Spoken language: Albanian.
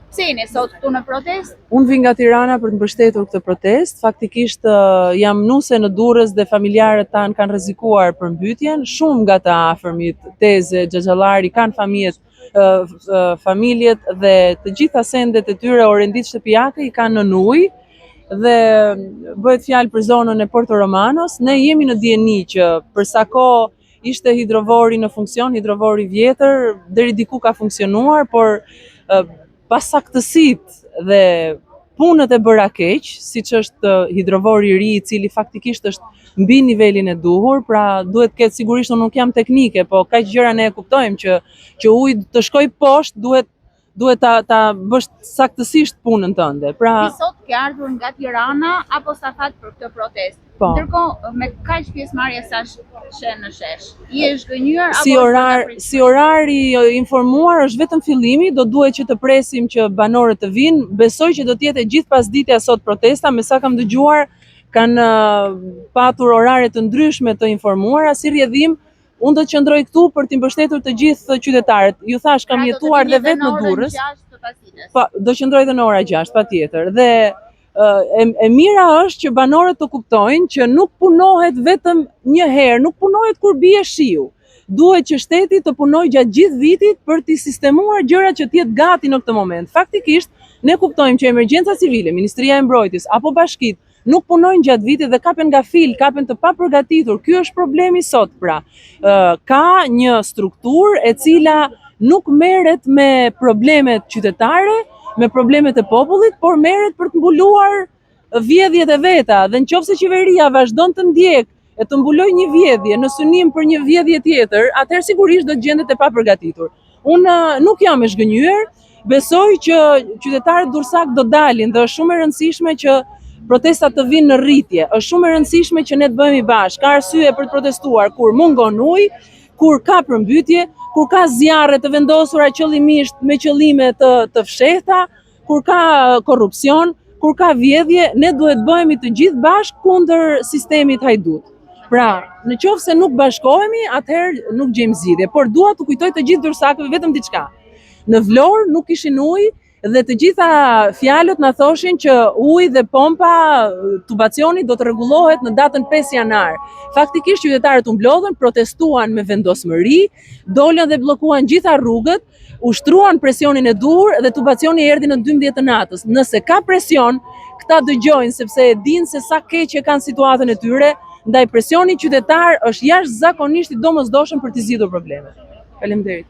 Pse jeni sot këtu në protestë? Unë vij nga Tirana për të mbështetur këtë protestë. Faktikisht jam nuse në Durrës dhe familjarët tanë kanë rrezikuar përmbytjen. Shumë nga të afërmit, teze, xhaxhallari kanë familjet, familjet dhe të gjitha sendet e tyre orenditë shtëpiake i kanë nën ujë dhe bëhet fjalë për zonën e Porto Romanos. Ne jemi në dijeni që për sa kohë ishte hidrovori në funksion, hidrovori i vjetër, deri diku ka funksionuar, por pasaktësitë dhe punët e bëra keq, siç është hidrovori i ri, i cili faktikisht është mbi nivelin e duhur, pra duhet të ketë sigurisht unë nuk jam teknike, po kaq gjëra ne e kuptojmë që që uji të shkojë poshtë duhet duhet ta ta bësh saktësisht punën tënde. Pra Ti sot ke ardhur nga Tirana apo sa fat për këtë protestë? Po. Ndërkohë me kaq pjesëmarrje sa sheh në shesh. Je zhgënjyer apo si orar si orar i informuar është vetëm fillimi, do duhet që të presim që banorët të vinë. Besoj që do të jetë e gjithë pasditja sot protesta, me sa kam dëgjuar kanë patur orare të ndryshme të informuara, si rrjedhim unë do të qëndroj këtu për t'i mbështetur të gjithë qytetarët. Ju thash kam Pra, jetuar dhe vetë në Durrës. Pa, do qëndroj dhe në ora 6, patjetër. Dhe e, e mira është që banorët të kuptojnë që nuk punohet vetëm një herë, nuk punohet kur bie shiu. Duhet që shteti të punojë gjatë gjithë vitit për t'i sistemuar gjërat që të jetë gati në këtë moment. Faktikisht, ne kuptojmë që emergjenca civile, Ministria e Mbrojtjes apo bashkitë nuk punojnë gjatë vitit dhe kapen nga fil, kapen të papërgatitur. Ky është problemi sot, pra. Ë ka një strukturë e cila nuk merret me problemet qytetare, me problemet e popullit, por merret për të mbuluar vjedhjet e veta. Dhe në qoftë se qeveria vazhdon të ndjek e të mbulojë një vjedhje në synim për një vjedhje tjetër, atëherë sigurisht do të gjendet e papërgatitur. Unë nuk jam e zhgënjyer, besoj që qytetarët durrsak do dalin dhe është shumë e rëndësishme që protestat të vinë në rritje. Është shumë e rëndësishme që ne të bëhemi bashkë. Ka arsye për të protestuar kur mungon ujë, kur ka përmbytje, kur ka zjarre të vendosura qëllimisht me qëllime të të fshehta, kur ka korrupsion, kur ka vjedhje, ne duhet bëhemi të gjithë bashkë kundër sistemit hajdut. Pra, në qoftë se nuk bashkohemi, atëherë nuk gjejmë zgjidhje, por dua t'u kujtoj të gjithë durrsakëve vetëm diçka. Në Vlorë nuk kishin ujë dhe të gjitha fjalët na thoshin që uji dhe pompa tubacioni do të rregullohet në datën 5 janar. Faktikisht qytetarët u mblodhën, protestuan me vendosmëri, dolën dhe bllokuan gjitha rrugët, ushtruan presionin e duhur dhe tubacioni erdhi në 12 të natës. Nëse ka presion, këta dëgjojnë sepse e dinë se sa keq e kanë situatën e tyre, ndaj presioni qytetar është jashtëzakonisht i domosdoshëm për t'i zgjidhur problemet. Faleminderit.